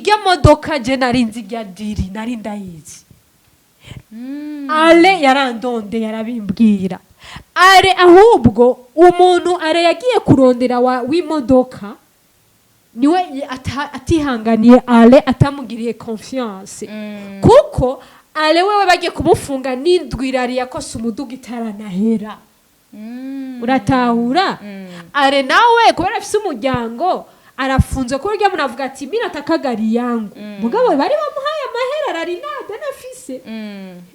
Ijya modoka je nari nzi, ijya deal nari ndayizi. Ale yarandonde, yarabimbwira. Are ahubwo umuntu are yagiye kurondera w'imodoka niwe atihanganiye ale, atamugiriye confiance, kuko ale wewe bagiye kumufunga n'indwi yakose umuduga itaranahera. Uratahura? Are nawe kubera afise umuryango arafunzwe, kubera urya muntu avuga ati: "Mimi nataka gari yangu." Mugabo bari bamuhaye amahera ararinada nafise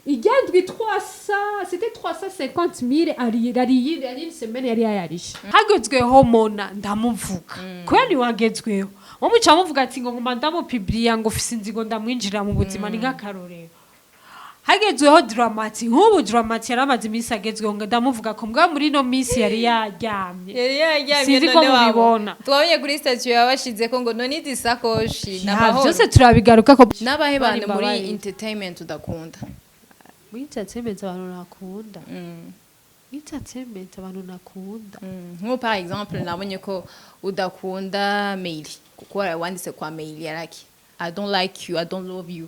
ijya ndwi 300, c'était 350 mille. Ari une semaine yari yayarishe. Hagezweho Mona ndamuvuga kubera niwagezweho, muca muvuga ati ngo nguma ndamupibriya, ngo fise inzigo ndamwinjira mu buzima. Ni nk'akarorero, hagezweho Dramati, nk'ubu Dramati yaramaze iminsi agezweho, ngo ndamuvuga ko mbwa muri ino minsi yari yaryamye. Yari yaryamye. Sinzi ko None wabo mubibona. Twabonye kuri statut yabashize ko ngo none izi sakoshi Ya, n'amahoro. Byose turabigaruka ko. N'abahe Bari bantu muri mbabaye. entertainment udakunda? Muri entertainment abantu nakunda, muri entertainment abantu nakunda? Nk'ubu par exemple nabonye ko udakunda Meili, kuko wanditse kwa Meili yaraki: "I don't like you, I don't love you."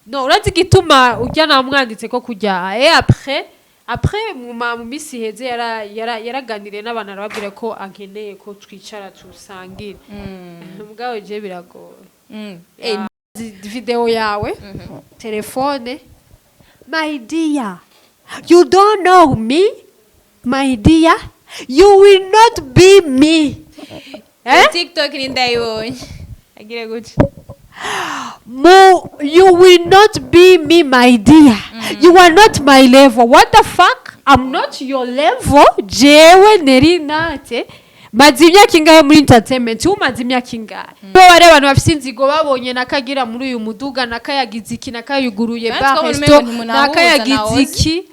No, urazi igituma ujya namwanditse ko kujya et après mu minsi iheze yaraganiriye n'abantu, arababwira ko ankeneye ko twicara tusangire. Mugabo je biragoye. Video yawe telefone: "My dear, you don't know me. My dear, you will not be me." Eh? TikTok ni ndayibonye agire gutya. Mo, "You will not be me, my dear. You are not my level." What the fuck? I'm not your level? Jewe Nelly Nat maze imyaka ingahe muri entertainment? Umaze imyaka ingahe? Bo bari abantu bafise inzigo, babonye nakagira muri uyu muduga, nakayagize iki, nakayuguruye Kandi bar, twabonye resto, umengo ntimunahuza. nakayagize Nawozi. iki.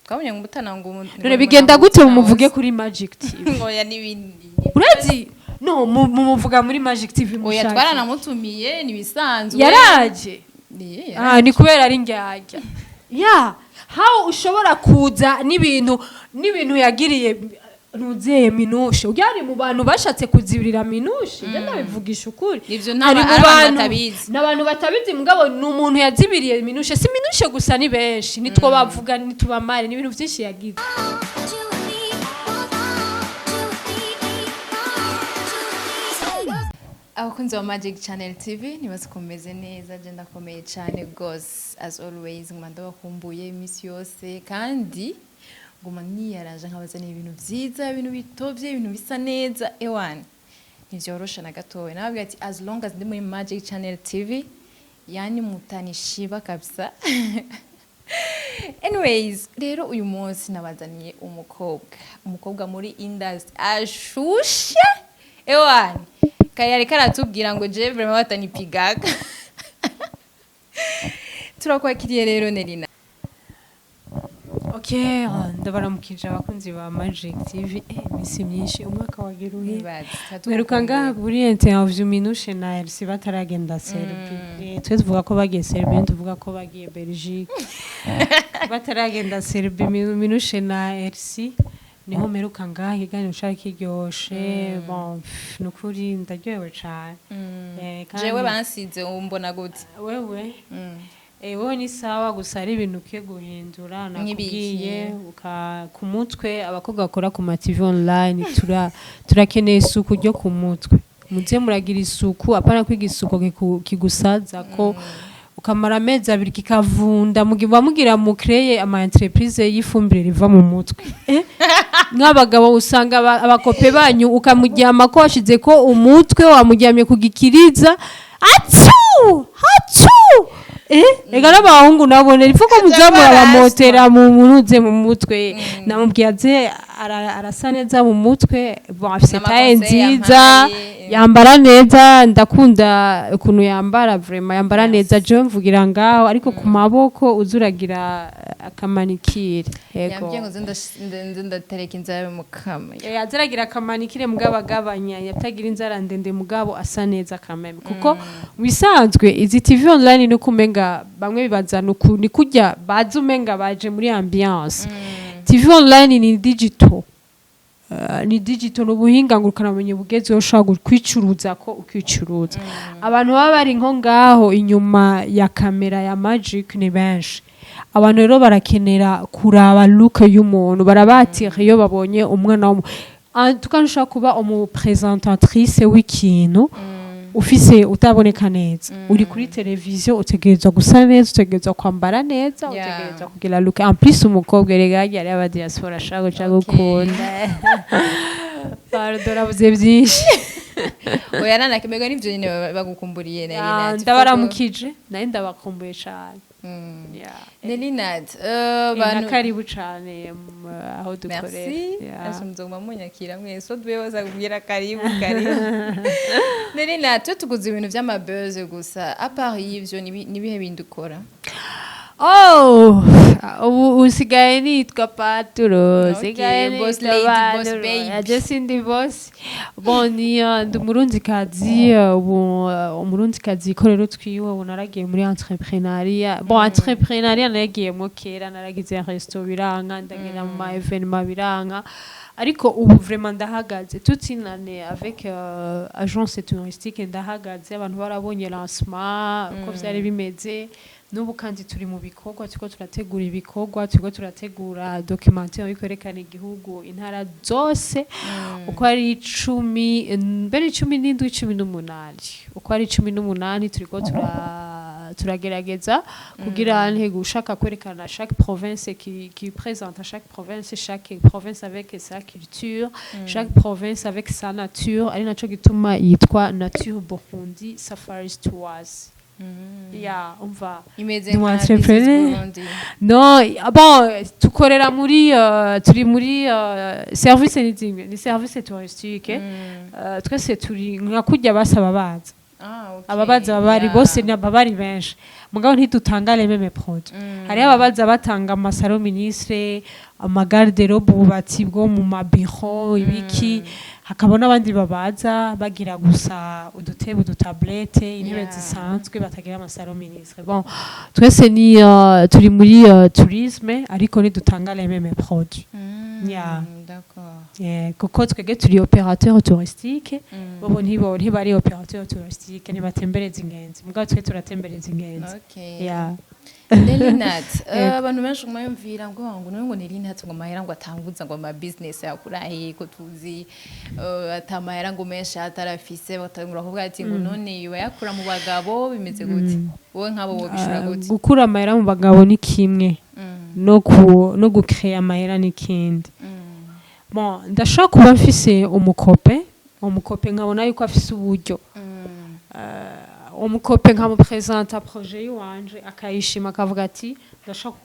Twabonye ngo umutana ngo None bigenda gute mumuvuge kuri Magic TV? Oya, n'ibindi. Urazi no mumuvuga muri Magic TV Oya. Mushake. Twaranamutumiye, nibisanzwe. Yaraje. Ni Ah, ni kubera ari ndyarya ya how ushobora kuza n'ibintu yagiriye ntuzeye Minushe. Ujya mu bantu bashatse kuzibirira Minushe, njye ndabivugisha ukuri. Ivyo Ari mu ari abantu bantu- batabizi. N'abantu batabizi, mugabo ni umuntu yazibiriye Minushe. Si Minushe gusa, ni benshi, nitwo bavuga nitubamare, ni ibintu byinshi yagize. Two, three, four, two, three, four, two, three. Abakunzi ba Magic Channel TV, nibaze ko mumeze neza. Je ndakomeye cyane gose, as always nguma ndabakumbuye iminsi yose, kandi nguma niyaraje nkabazaniye ibintu vyiza, ibintu bitovye, ibintu bisa neza. Ewan, ntivyoroshe na gatoya. Nababwira ati as long as ndi muri Magic Channel TV, yani mutanishiba kabisa. Anyways, rero uyu munsi nabazaniye umukobwa muri industry ashushe. Ewan, kare yariko aratubwira ngo je vraiment batanipigaga. Turakwakiriye rero, Nerina. Okay, ndabaramukije abakunzi ba Magic TV. Imisi myinshi, umwaka wagira uhe. Mperuka ngaha kuri interview Minushe na Elsie bataragenda Serbie. Twe tuvuga ko bagiye Serbie, tuvuga ko bagiye Belgique. Bataragenda Serbie, Minushe na Elsie, niho mperuka ngaha. Ikiganiro cari kiryoshe. Bon, pff, nukuri ndaryohewe cane. Jewe bansize umbona gute? Wewe, wowe ni sawa, gusa hari ibintu ukwiye guhindura nakubwiye. Nk'ibiki? Ku mutwe, abakobwa bakora ku ma TV online, turakeneye isuku ryo ku mutwe. Muze muragira isuku, apana kwiga isuku kigusaza ko ukamara amezi 2 kikavunda. Mugiba mugira mukreye ama entreprise y'ifumbire riva mu mutwe. Nk'abagabo usanga abakope banyu ukamuryama ko washize ko umutwe, wamuryamye ku gikiriza, atsu hatsu. Ega n'abahungu nabone ripfa ko muzamura bamotera mu munuze mu mutwe. Namubwiye aze arasa neza mu mutwe. Bon, afise taille N'ama conseils nziza, yampaye. Yambara neza, ndakunda ukuntu yambara, vraiment yambara neza. Jewe mvugira ngaho, ariko ku maboko uzuragira aka manicure. Yego. Yambwiye ngo nze ndatereka inzara mu kama. Azaragira aka manicure, mugabo agabanya, yatagira inzara ndende, mugabo asa neza kameme, kuko mu bisanzwe izi TV online ni umenga bamwe bibaza ni kurya bazi umenga baje muri ambiance. TV online ni digital. Ni digital, ubuhinga ngurukanabumenyi bugezweho. Ushobora kwicuruza ko ukicuruza. Abantu baba bari nko ngaho inyuma ya kamera ya Magic ni benshi. Abantu rero barakenera kuraba look y'umuntu, barabatira iyo babonye umwana w'umu. En tout cas, nshobora kuba umu présentatrice w'ikintu ufise utaboneka neza uri kuri televiziyo. Utegerezwa gusa neza, utegerezwa kwambara neza, utegerezwa kugira look. En plus umukobwa erega harya hariho aba diaspora ashaka guca gukunda. Pardon, navuze byinshi. Oya, nanakimega nivyo nyene bagukumburiye, Nelly Nat. Ndabaramukije, naye ndabakumbuye cane. Yeah. Nelly Nat, Na bantu karibu cane aho dukorera. Merci. Yeah. Asha muzoguma munyakira mwese so duwe baza kubwira karibu karibu. Nelly Nat, twe tuguze ibintu vy'ama buzz gusa. À part y'ivyo, nibihe bindi ukora? Oh, ubu usigaye nitwa paturo. Okay, Usigaye boss nitwa lady, boss paturo. babe. Aje sindi boss. Bon, ni ndi umurundikazi, ubu umurundikazi ikorera utwiwe. Ubu naragiye muri entrepreneuriat. Bon, entrepreneuriat naragiyemo kera, naragize resto biranka, ndagenda mu ma événement biranka, ariko ubu vraiment ndahagaze toute une année avec agence touristique. Ndahagaze, abantu barabonye lancement uko vyari bimeze. N'ubu kandi turi mu bikorwa, turiko turategura ibikorwa, turiko turategura documentaire yo kwerekana igihugu, intara zose uko ari 10, mbere 17, 18, uko ari 18. Turiko turagerageza kugira ntego ushaka kwerekana chaque province qui présente à chaque province, chaque province avec sa culture, chaque province avec sa nature, ari naco gituma yitwa Nature Burundi Safaris Tours. Ya, umva, Imeze Ndi nka This is entrepreneur. Burundi. No, bon, tukorera muri turi muri service, ni zimwe, ni service touristique. Twese turi nka kurya basaba baza. Ah, okay. Ababaza baba bari bose ni baba bari benshi, mugabo ntidutanga les mêmes produits. Hariho ababaza batanga ama salon ministre, ama garde-robe, ububati bwo mu mabiro, ibiki. Hakaba n'abandi babaza bagira gusa udutebe, udu tablette, intebe zisanzwe, batagira ama salon ministre. Bon, twese ni turi muri tourisme, ariko ntidutanga les mêmes produits. Yeah. D'accord. Yeah, kuko twebwe turi opérateur touristique, bobo ntibo ntibari opérateur touristique, ntibatembereza ingenzi, mugabo twe turatembereza ingenzi. Yeah. Nelly Nat, Yego. abantu benshi mwayumvira ngo none ngo Nelly Nat ngo amahera ngo atanguza ngo ama business yakura he, ko tuzi atamahera ngo menshi atarafise? Batangura kuvuga ati ngo none yoba yakura mu bagabo, bimeze gute? Wowe nk'abo wobishura gute? Gukura amahera mu bagabo ni kimwe, no gucréa amahera ni kindi. Bon, ndashobora kuba mfise umukope, umukope nkabona yuko afise uburyo, umukope nkamupresenta projet yiwanje, akayishima, akavuga ati ndashaka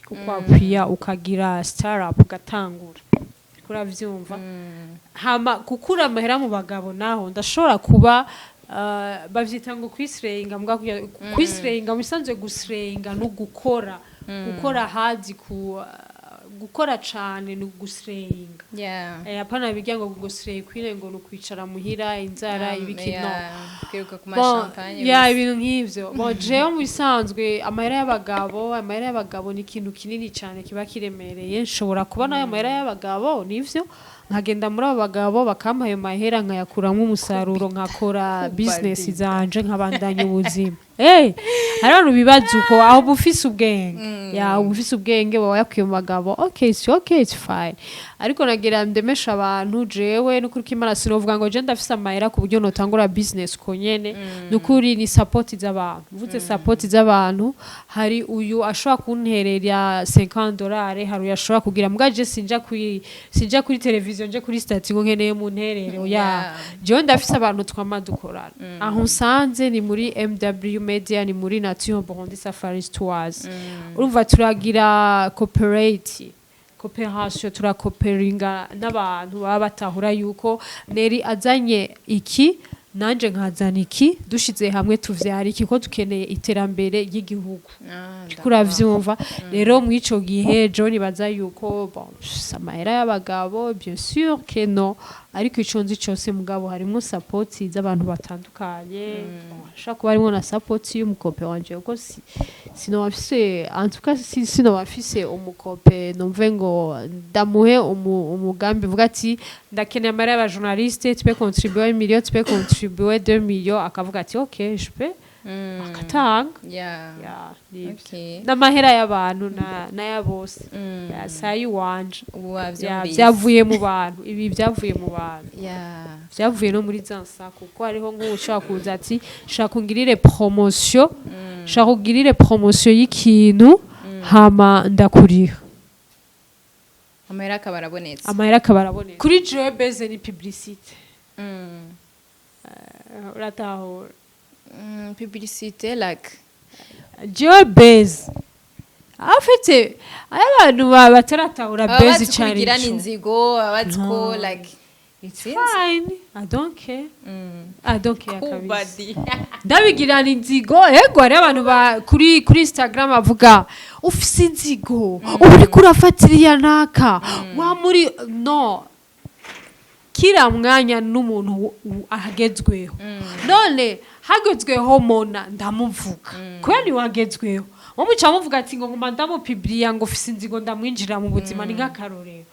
kukwappuya ukagira startup, ugatangura. Uriko uravyumva? Hama gukura amahera mu bagabo naho, ndashobora kuba bavyita ngo kwisireyinga, mbwa kwisireyinga mu bisanzwe, gusireyinga no gukora, gukora hadi ku gukora cane ni ugusireyinga. Hapana bijya ngo gusirey kwine, ngo ni ukwicara muhira inzara, ibiki, no. Kwiruka ku Bon, ma champagne ya gusa. Ibintu nk'ivyo. Bon, jewe mu bisanzwe amahera y'abagabo ni ikintu kinini cyane kiba kiremereye. Nshobora kubona ayo mahera y'abagabo, nivyo, nkagenda muri abo bagabo bakampa ayo mahera, nkayakuramwo umusaruro, nkakora business zanje, nkabandanya ubuzima. Hey, hari abantu bibaza uko. Aho uba ufise ubwenge, ya, uba ufise ubwenge, baba yakuye mu bagabo. Okay, it's okay, it's fine. Ariko nagira ndemesha abantu, jewe n'ukuri ko Imana sinovuga ngo je ndafise amahera ku buryo notangura business uko nyene. Nukuri ni support z'abantu. Mvuze support z'abantu, hari uyu ashobora kunterera $50, hari uyu ashobora kugira, mbwa je sinja kuri televiziyo, nje kuri statut ngo nkeneye mu nterere, oya. Jewe ndafise abantu twama dukorana. Aho nsanze ni muri MW Media, ni muri Nature Burundi Safaris Tours. Urumva turagira cooperate, cooperation, turakoperinga n'abantu baba batahura yuko Neri azanye iki. Nanje nkazana iki, dushize hamwe tuvyara iki, ko dukeneye iterambere ry'igihugu. Ah, Uriko uravyumva? Rero mw'ico gihe jo nibaza yuko, bon, si amahera y'abagabo, bien sûr que non, ariko ico nzi cose mugabo harimwo support z'abantu batandukanye. Hashobora kuba harimwo na support y'umukope wanje, kuko sinoba mfise, en tout cas sinoba mfise umukope numve ngo ndamuhe umugambi vuga ati: "Ndakeneye amahera y'abajournaliste, tu peux contribuer 1 million, tu peux contribuer 2 millions", akavuga ati: "Ok, je peux", akatanga. Ya, nibyo. N'amahera y'abantu n'aya bose. Ya, si ay'iwanje. Ubu Ya, wavyumvise. Byavuye mu bantu, ibi byavuye mu bantu. Byavuye no muri za nsako, kuko hariho nk'ubu ushobora kuza ati: "Shaka ungirire promotion, shaka ungirire promotion y'ikintu, hama ndakuriha." Amahera akaba arabonetse. Amahera akaba arabonetse. Kuri jewe buzz ni publicité. Uratahura? Publicité like? Jewe buzz afite ayo abantu bataratahura Baba buzz bazi ko icari ugira ico. n'inzigo, baba bazi ko like It's Sinzi. fine, I don't care. I don't care kabisa. Kubadi. Ndabigirana inzigo? Ego, hariho abantu kuri Instagram bavuga: "Ufise inzigo, ubu uriko urafatiriya naka wa muri no kiriya mwanya." N'umuntu ahagezweho, none hagezweho Mona, ndamuvuga kubera niwe hagezweho. Muca muvuga ati ngo nguma ndamupibriya, ngo ufise inzigo, ndamwinjira mu buzima. Ni nk'akarorero,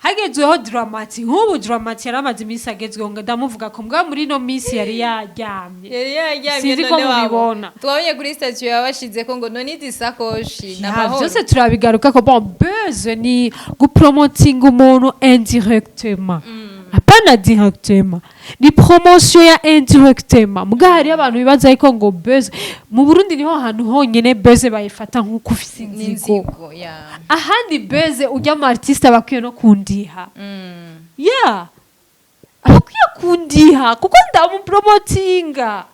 hagezweho Dramati, nk'ubu Dramati yaramaze iminsi agezweho, ngo ndamuvuga ko mbwa muri ino minsi yari yaryamye. Yari yaryamye. Sinzi ko None wabo mubibona. Twabonye kuri statut yabashize ko ngo none izi sakoshi Ya, n'amahoro. Byose turabigaruka ko, bon, buzz ni gupromotinga umuntu indirectement, apana directement, ni promotion ya indirectement. Muga hariyo abantu bibaza ariko ngo buzz mu Burundi niho hantu honyene buzz bayifata nk'uko ufise inzigo. N'inzigo ya. Ahandi buzz ujya mu artiste abakwiye no kundiha. Yeah, abakwiye kundiha kuko ndamupromotinga.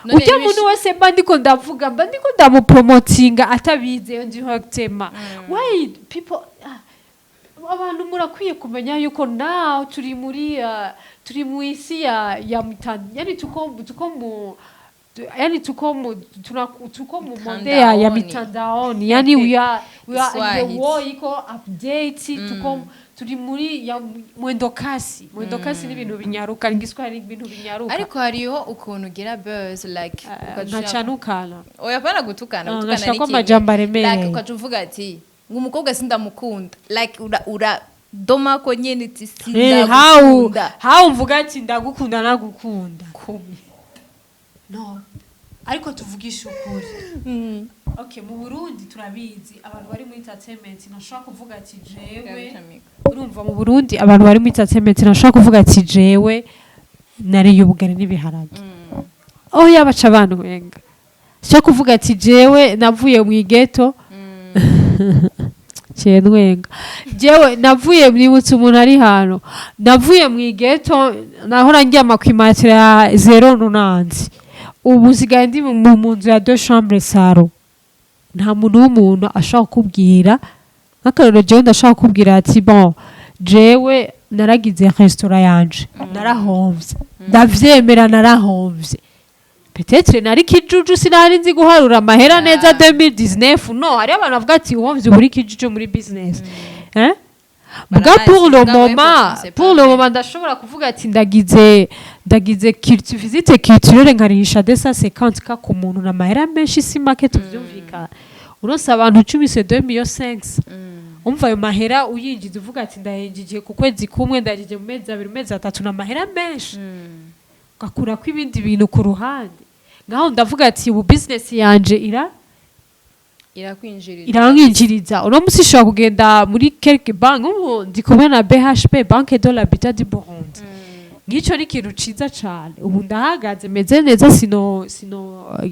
None Ujya muntu wese mba ndiko ndavuga, mba ndiko ndamupromotinga atabizi indirectement. Why people, ah, abantu murakwiye kumenya yuko now turi muri turi mu isi ya yani tuko mu yani tuko mu tuna, tuko mu monde ya Mitandaoni. mitandaoni, yani we are in the Swahili. war iko update. Tuko turi muri ya mwendo kasi. Mwendo kasi n'ibintu binyaruka, ngiswahili, ibintu binyaruka. Ariko hariho ukuntu ugira buzz like ukaca Nkacanukana. Oya, pana gutukana. Ah, Gutukana ngashaka ni ko kimwe. amajambo aremereye. Like ukaca uvuga ati ngo umukobwa sindamukunda, like ura doma ko nyene uti Eh, how sindagukunda. How mvuga ati ndagukunda nagukunda? No, ariko tuvugishe ukuri. Okay, mu Burundi turabizi, abantu bari muri entertainment ntashobora kuvuga ati jewe, urumva, mu Burundi abantu bari muri entertainment ntashobora kuvuga ati jewe nariye ubugari n'ibiharage. Oya, baca abantu wenga cyo kuvuga ati jewe navuye mu igeto cyenwenga, jewe navuye, nibutse umuntu ari hano, navuye mu igeto, nahora ndyama ku imatera ya 0,90, ubu nsigaye ndi mu nzu ya deux chambres salon. Nta muntu w'umuntu ashobora kukubwira, nk'akarorero, jewe ndashobora kukubwira ati: "Bon, jewe naragize restaurant yanje, narahomvye, ndavyemera, narahomvye. Peut-être nari kijuju, sinari nzi guharura amahera neza 2019." No hariyo abantu bavuga ati uhomvye uri kijuju muri business, hein. Muga Barazi, pour le mugabo moment, c'est pas pour le vrai. moment ndashobora kuvuga ati ndagize culture, visite culturelle, nkarihisha 250 ka ku muntu, na mahera menshi si make, tuvyumvikana. Uronse abantu 10, c'est 2 millions 5. Umva, ayo mahera uyinjiza uvuga ati ndayinjije ku kwezi kumwe, ndayinjije mu mezi 2, mu mezi 3, na mahera menshi, ugakurako ibindi bintu ku ruhande. Ngaho ndavuga ati ubu business yanje ira Irakwinjiriza. Irankinjiriza. Uno musi ushobora kugenda muri quelque banque, ubu ndi kumwe na BHP, Banque de l'Habitat du Burundi. Nk'icyo ni ikintu ciza cane. Ubu ndahagaze meze neza, sino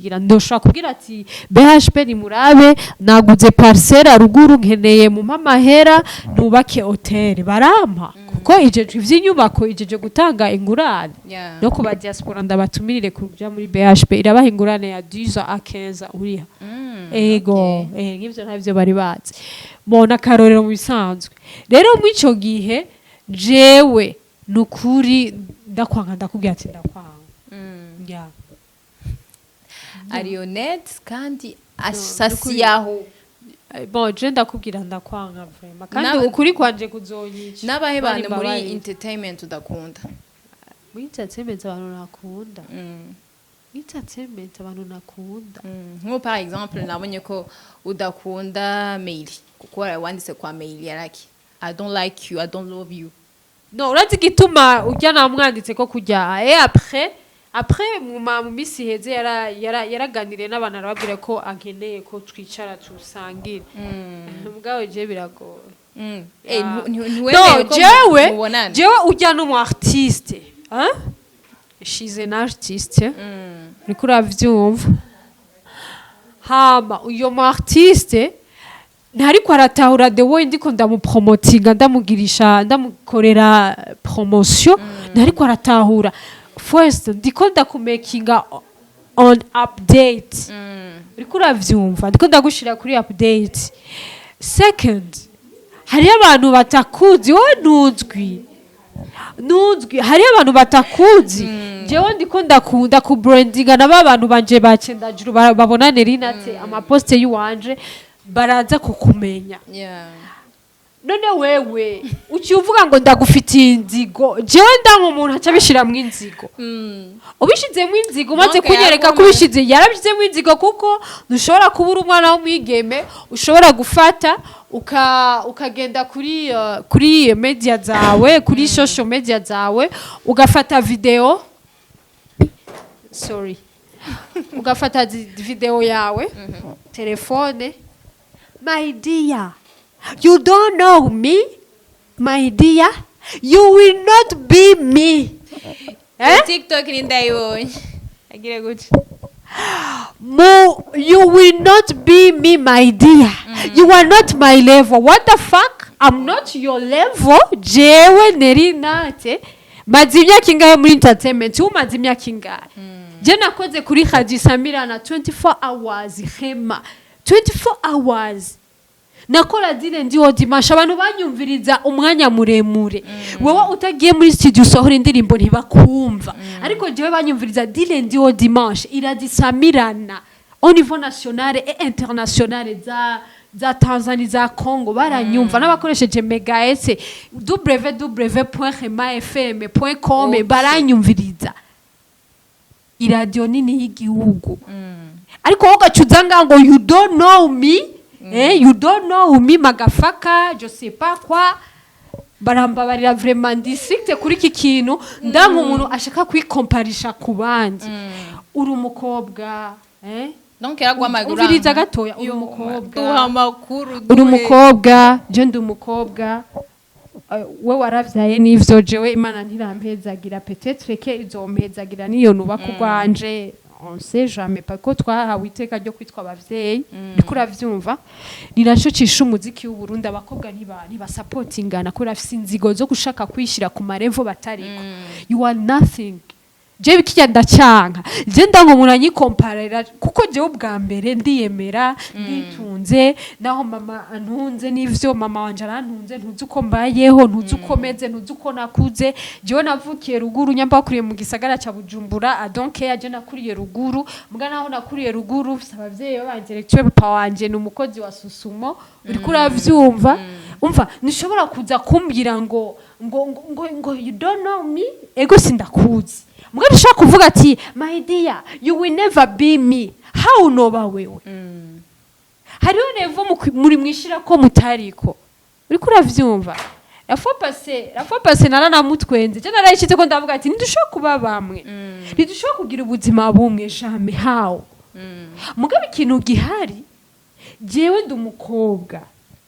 gira ndoshobora kubwira ati: "BHP, nimurabe, naguze parcelle ruguru, nkeneye mu amahera nubake hotel." Barampa, kuko ijejwe ivy'inyubako, ijeje gutanga ingurane. No ku ba diaspora ndabatumirire kuja muri BHP, irabaha ingurane ya 10 à 15 uriha. Ego. Nk'ivyo ntavyo bari bazi. Bona akarorero mu bisanzwe rero, muri ico gihe jewe nukuri Ndakwanga, ndakubwira ati ndakwanga. Yeah. Ari honnête kandi nukuri. asasiyaho. Bon, je ndakubwira ndakwanga vraiment, kandi ukuri kwanje kuzonyica. N'abahe Bari bantu muri mbabarire. entertainment udakunda? Muri entertainment abantu nakunda, muri entertainment abantu nakunda. Nko par exemple nabonye ko udakunda Meili, kuko wanditse kwa Meili yaraki "I don't like you, I don't love you". No, urazi igituma ujya namwanditse ko kujya et après mu minsi iheze yaraganiriye n'abantu, arababwira ko ankeneye ko twicara tusangire. Mugabo je biragoye. Eh, No, ntiwemeye ko jewe mubonana? Jewe ujya n'umu artiste, hein? She's an artiste. Uriko uravyumva? Hama uyo mu artiste ntariko aratahura the way ndiko ndamupromotinga, ndamugirisha, ndamukorera promotion. Ntariko aratahura. First, ndiko ndakumakinga on update. Uriko uravyumva? Ndiko ndagushira kuri update. Second, hariyo abantu batakuzi. Wowe ntuzwi, nuzwi. Hariyo abantu batakuzi. Jewe ndiko ndakunda kubrandinga na ba bantu banje bakendajuru babona Nerinate amaposte y'uwanje, baraza kukumenya. None wewe uciye uvuga ngo ndagufitiye inzigo. Jewe ndanga umuntu aca abishiramwo inzigo. Ubishizemo inzigo, umaze Donc, kunyereka ko ubishize, yarabishizemo inzigo, kuko ntushobora kubura umwana w'umwigeme ushobora gufata ukagenda kuri media zawe, kuri social media zawe, ugafata video, sorry, ugafata video yawe, telefone. My dear, you don't know me. My dear, you will not be me, eh? TikTok ni ndayibonye agire gutya. Mo, you will not be me, my dear. You are not my level. What the fuck? I'm not your level. Jewe Nerinate maze imyaka ingahe muri entertainment? Umaze imyaka ingahe? Je nakoze kuri Haji Samirana 24 hours, hema 24 hours nakora du lundi au dimanche. Abantu banyumviriza umwanya muremure. Wowe utagiye muri studio usohora indirimbo ntibakumva, ariko jewe banyumviriza du lundi au dimanche. Iradisamirana au niveau national et international, za Tanzania, za Congo baranyumva, n'abakoresheje mega s www.remafm.com. Baranyumviriza, iradiyo nini y'igihugu. Ariko wowe ugaca uza ngaho ngo "You don't know me", you don't know me, motherfucker, je sais pas quoi. Barambabarira vraiment, ndi strict kuri iki kintu. Ndanga umuntu ashaka kwikomparisha ku bandi. Uri umukobwa, eh? Donc yaraguhamagara? Umviriza gatoya, uri umukobwa. Duha amakuru. Uri Duhe. umukobwa, je ndi umukobwa. We waravyaye n'ivyo, jewe Imana ntirampezagira. Peut-être que izompezagira niyo nubaka urwanje, on sait jamais, parce ko twahawe iteka ryo kwitwa abavyeyi. Ndiko uravyumva? Ni naco cisha umuziki w'Uburundi. Abakobwa ntibasapotingana kubera afise inzigo zo gushaka kwishira ku ma level batariko. You are nothing. Jewe kirya ndacyanka. Je ndanga umuntu anyikomparera, kuko jewe ubwa mbere ndiyemera, nditunze. Naho mama antunze n'ivyo, mama wanje arantunze. Ntuzi uko mbayeho, ntuzi uko meze, ntuzi uko nakuze. Jewe navukiye ruguru, nyamba wakuriye mu gisagara ca Bujumbura, I don't care. Je nakuriye ruguru, mbwa naho nakuriye ruguru mfise abavyeyi b'aba intellectuel. Papa wanje ni umukozi wa Susumo. Uriko uravyumva? Umva, ntushobora kuza kumbwira ngo "You don't know me". Ego, sindakuzi. Mbwa ntushobora kuvuga ati "My dear, you will never be me". How noba wewe? Hariho level muri mwishira ko mutariko. Uriko uravyumva? La fois passée naranamutwenze. Je narayishitse ko ndavuga ati ntidushobora kuba bamwe, ntidushobora kugira ubuzima bumwe, jamais. How? Mugabo ikintu gihari, jewe ndi umukobwa,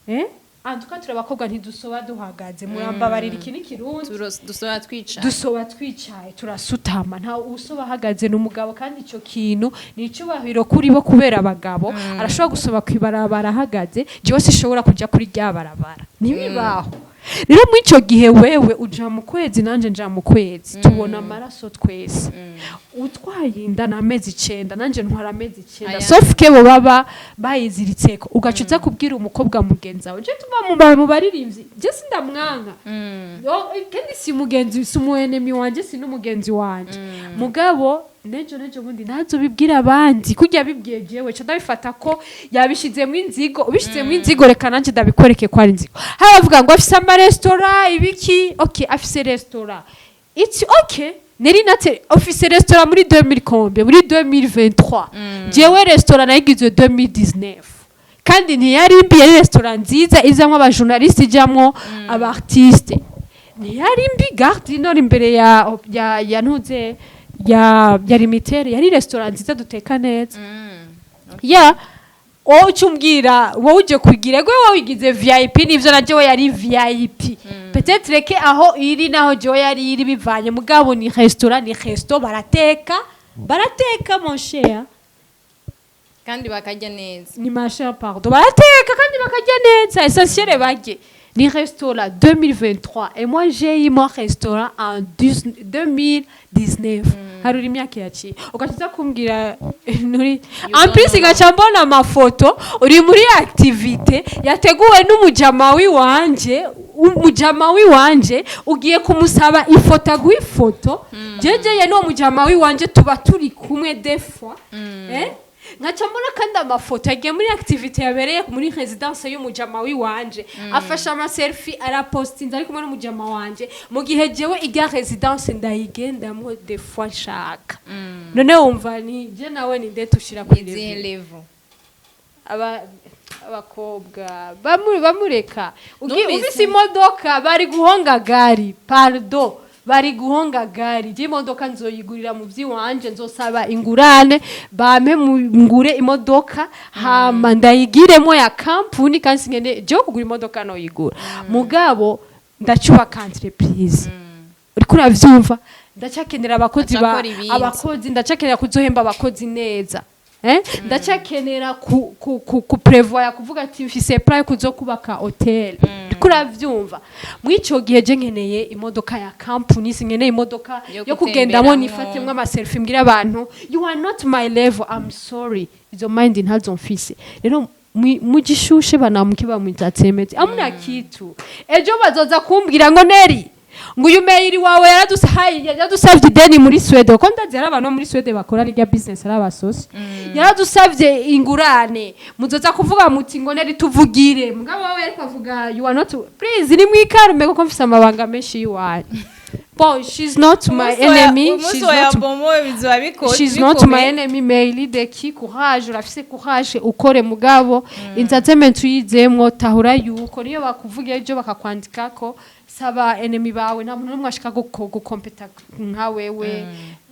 eh, antuka turi abakobwa, ntidusoba duhagaze. Murambabarira, iki ni Kirundi. Dusoba twicaye. Dusoba twicaye, turasutama. Nta usoba ahagaze, ni umugabo. Kandi icyo kintu ni icyubahiro kuri bo, kubera abagabo arashobora gusoba ku ibarabara ahagaze. Jewe sishobora kujya kuri rya barabara, ntibibaho. Rero muri ico gihe wewe uja mu kwezi, nanje nja mu kwezi, tubona amaraso twese. Utwaye inda ni amezi 9, nanje ntwara amezi 9. Aya. Sauf que bo baba bayiziritseko. Ugaca uza kubwira umukobwa mugenzi wawe, je tuba mu baririmbyi, je sindamwanka. Kandi si mugenzi, si umu ennemi wanje, si n'umugenzi wanje. Mugabo nejo bundi ntazobibwira abandi kurya bibwiye jewe, ca ndabifata ko yabishizemo inzigo. Ubishizemo inzigo, reka nanje ndabikwereke ko ari inzigo. Hari abavuga ngo afise amaresitora ibiki. Okay, afise resitora, it's okay. Neri nate ofise resitora muri 2000 combien? Muri 2023. Jewe resitora nayigize 2019, kandi ntiyari mbi, yari resitora nziza izamwo abajournaliste, ijamwo aba artiste, ntiyari mbi. Gare du Nord, imbere ya ntuze ya limitere, yari resitora nziza, duteka neza. Ya wowe uca umbwira, wowe uje kugira gwe, wowe wigize VIP. Nivyo, na jewe yari VIP, peut-être que aho iri naho jewe yari iri bivanye. Mugabo ni restaurant, ni resto, barateka, barateka, mon cher. Kandi bakarya neza. Ni ma chère, pardon, barateka kandi bakarya neza, essentiel barye. Ni restaurant 2023 et moi j'ai eu mon restaurant en 10 2019. Haruri imyaka yaciye, ugaca kumbwira nturi en plus, ngaca mbona amafoto uri muri activité yateguwe n'umujama wiwanje, umujama wiwanje ugiye kumusaba ifoto, aguha ifoto. Jejeye n'uwo mujama wiwanje tuba turi kumwe des fois, eh? Nkaca mbona kandi amafoto yagiye muri activité yabereye muri résidence y'umujama wiwanje, afashe ama selfie, arapostinze ari kumwe n'umujama wanje, mu gihe jewe irya résidence ndayigendamwo des fois nshaka. None wumva ni je nawe ni nde tushira kuri izihe level? Level. Abakobwa bamureka. Ufise imodoka, bari guhonga gari, pardon, bari guhonga gari. Je imodoka nzoyigurira mu by'iwanje, nzosaba ingurane bampe ngure imodoka, hama ndayigiremo ya kampuni. Kandi singende je kugura imodoka, noyigura. Mugabo ndacyubaka entreprise, uriko uravyumva? Ndacyakenera abakozi ba Acakora ibindi. Abakozi, ndacyakenera kuzohemba abakozi neza, eh? Ndacyakenera ku prévoir, kuvuga ati mfise plan yo kuzokubaka hotel, uriko uravyumva? Muri ico gihe je nkeneye imodoka ya kampuni, sinkeneye imodoka yo yo kugendamo gutemberamwo. Nifatemwo ama selfie mbwira abantu you are not my level. I'm sorry, izo mind ntazo mfise. Rero mugishushe banamuke bamwitatsemetse amuna kitu. Ejo bazoza kumbwira ngo Neri, ngo uyu mail wawe yaradusahaye, yaradusavye ideni muri Swede, kuko ndazi hari abantu bo muri Swede bakora rya business, ari abasosi, yaradusavye ingurane. Muzoza kuvuga muti ngo Neri tuvugire. Mugabo wewe ariko avuga you are not, please ni mwikarume, kuko mfise amabanga menshi yiwanyu. Bon, she's not my enemy. Umunsi She's wa not bomo bizoba biko She's not my enemy. Mail deki courage, urafise courage, ukore. Mugabo entertainment uyizemwo, tahura yuko niyo bakuvuga ejo bakakwandikako, saba enemy bawe, nta muntu n'umwe ashaka gukompeta nka wewe.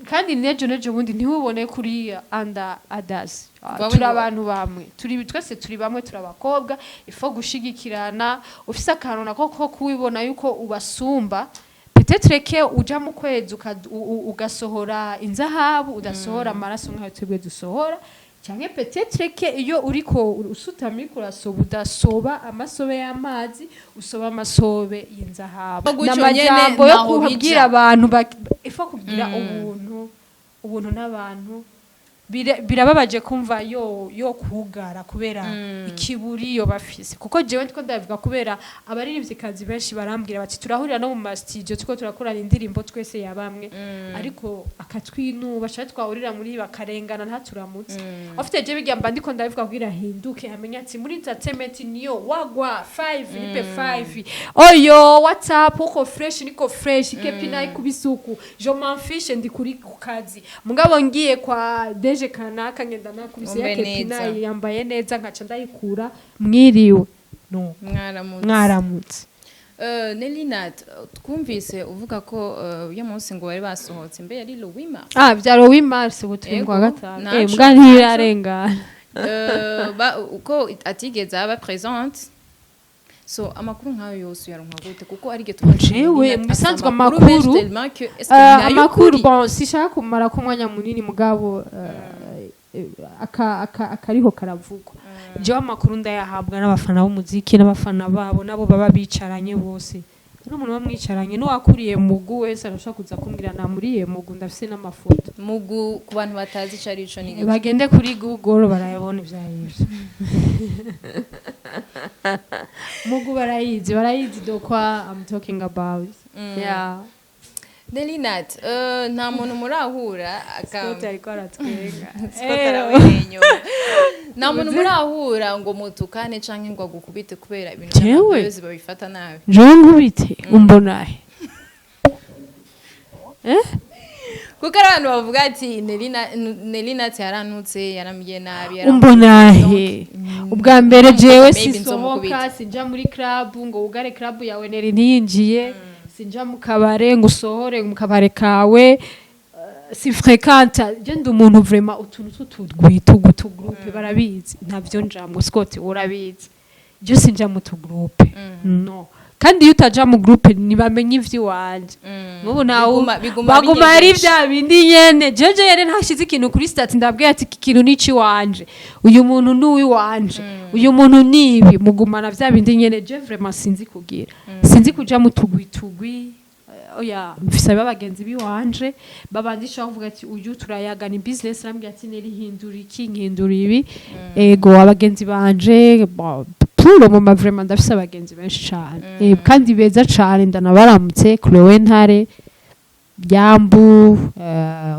Kandi nejo bundi ntiwubone kuri under others. Turi abantu bamwe, turi twese turi bamwe, turi abakobwa, ifo gushigikirana. Ufise akantu nako ko kuwibona yuko ubasumba, peut-être que uja mu kwezi ugasohora inzahabu, udasohora amaraso nk'ayo twebwe dusohora, canke peut-être que iyo uriko usutamye, uriko urasoba, udasoba amasobe y'amazi, usoba amasobe y'inzahabu. Gutyo N'amajambo nyene yo ntaho kubwira bija. abantu ifo kugira ubuntu, ubuntu n'abantu. Birababaje kumva yo kugara kubera ikiburi yo bafise, kuko jewe ndiko ndabivuga kubera abaririmvyikazi benshi barambwira bati turahurira no mu ma studio, turiko turakorana indirimbo twese ya bamwe, ariko akatwinuba cyane, twahurira muri bakarengana ntaturamutse. Afite je bijya mba ndiko ndabivuga kugira hinduke, amenye ati muri entertainment niyo wagwa 5 nipe 5 oyo WhatsApp uko fresh, niko fresh kepi nayi kubisuku, je m'en fiche, ndi kuri ku kazi. Mugabo ngiye kwa deje kanaka, ngenda nakubise ya Umbe kepi neza. nayi yambaye neza, nkaca ndayikura mwiriwe no Mwaramutse. Mwaramutse. Nelly Nat, twumvise uvuga ko uyu munsi ngo bari basohotse, mbe yari le 8 mars? Ah, vya le 8 mars, ubu turi mu kwa Ego, gatanu. naco, Mbwa naco. ntirarengana. Uko atigeze aba présente, so amakuru nk'ayo yose uyaronka gute? Kuko ari tuba Jewe, mu bisanzwe amakuru, amakuru, bon, sishaka kumara ko umwanya munini, mugabo akariho karavugwa. Jewe amakuru ndayahabwa n'abafana b'umuziki n'abafana babo, nabo baba bicaranye bose. N'umuntu bamwicaranye n'uwakuriye mugu wese arashobora kuza kumbwira namuriye mugu, ndafise n'amafoto. Mugu, ku bantu batazi ico ari ico, ni iki? Bagende kuri Google barayabona ivyo arivyo. Mugu barayizi, barayizi de quoi I'm talking about, yeah. Nelly Nat, nta muntu murahura aka Scott ariko aratwenga. Scott aramwenyura. Nta muntu murahura ngo mutukane canke ngo agukubite kubera ibintu Jewe? byose babifata nabi? Jewe nkubite umbonahe, eh? Kuko ari abantu bavuga ati Nelly Nat yarantutse, yarambwiye nabi, Umbonahe? Ubwa mbere jewe maybe sisohoka, nzomukubita. sinja muri club ngo wugare club yawe Nelly ntiyinjiye, sinja mu kabare ngo usohore mu kabare kawe, si fréquente. Je ndi umuntu vraiment utuntu tw'utugwi tugu groupe barabizi, ntavyo njamwo. Scott, urabizi, je sinja mu tugroupe, no. Kandi iyo utaja mu groupe ntibamenye ivy'iwanje. Nk'ubu nawe Biguma baguma ari binyegeje. bya bindi nyene. Jeje yari ntashize ikintu kuri statut, ndabwiye ati iki kintu ni iciwanje, uyu muntu ni uwiwanje, uyu muntu ni ibi, mugumana bya bindi nyene. Je vraiment sinzi kugira, sinzi kuja mu tugwi tugwi. Oya, mfise abagenzi biwanje babandisha kuvuga ati uyu turayagana business, arambwira ati Nelly hindura iki, nkindura ibi. Ego, abagenzi banje, bon, pour le moment vraiment ndafise abagenzi benshi cane, kandi beza cane. Ndanabaramutse Chloe Ntare Byambu,